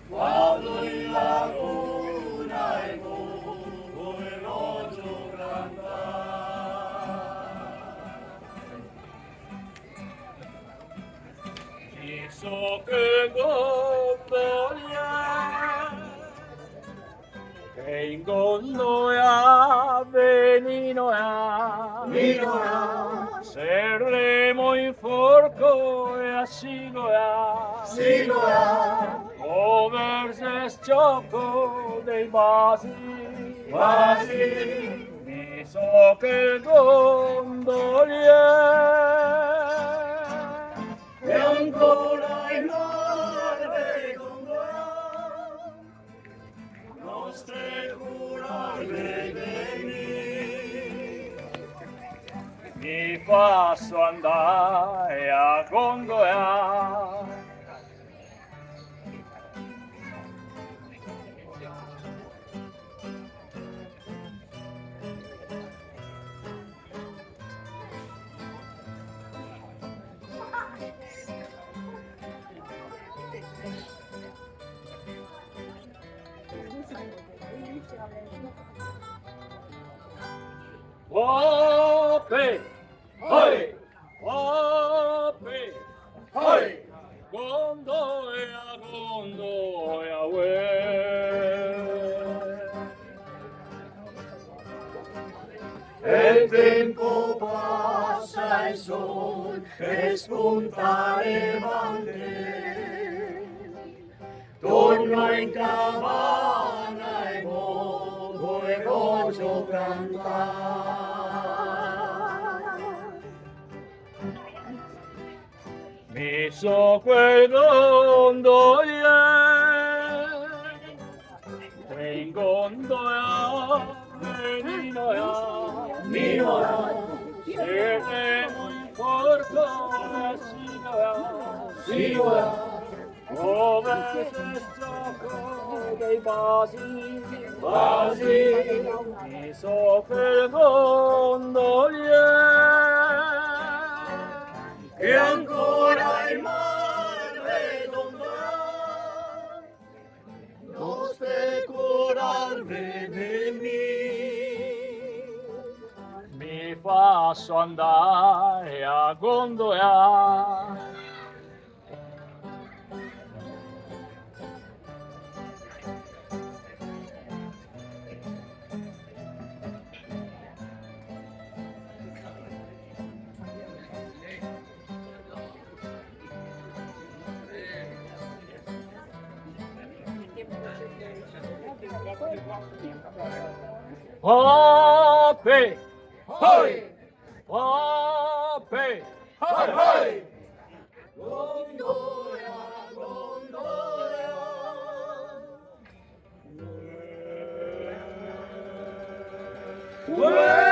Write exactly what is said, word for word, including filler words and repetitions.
Vado in laguna e vogo e vojo cantar. Chi so che gondola, che in gondola, veninola, veninola. Se remo in forco e a sigola, sigola. O verze s-cioco dei vasi, vasi. Mi so che gondolier, e ancora in mare gondola, nostre cure vedemi. Mi faso andare a gondola. Ope! Oi! Ope! Oi! Gondola, gondola, uè. El tempo pasa, el sol el spunta levante. Torno in cabana e vojo, e vojo cantar. Mi so quel gondolier, che in gondola, veninola, veninola. Se remo in forco e a sigola, sigola. O verze s-cioco dei vasi, vasi. Mi so quel gondolier, che ancora in mare gondola, nostre cure vedemi. Mi faso andare a gondola. Ope! Hoi! Ope! Hoi, hoi! Gondola, gondola. Uè!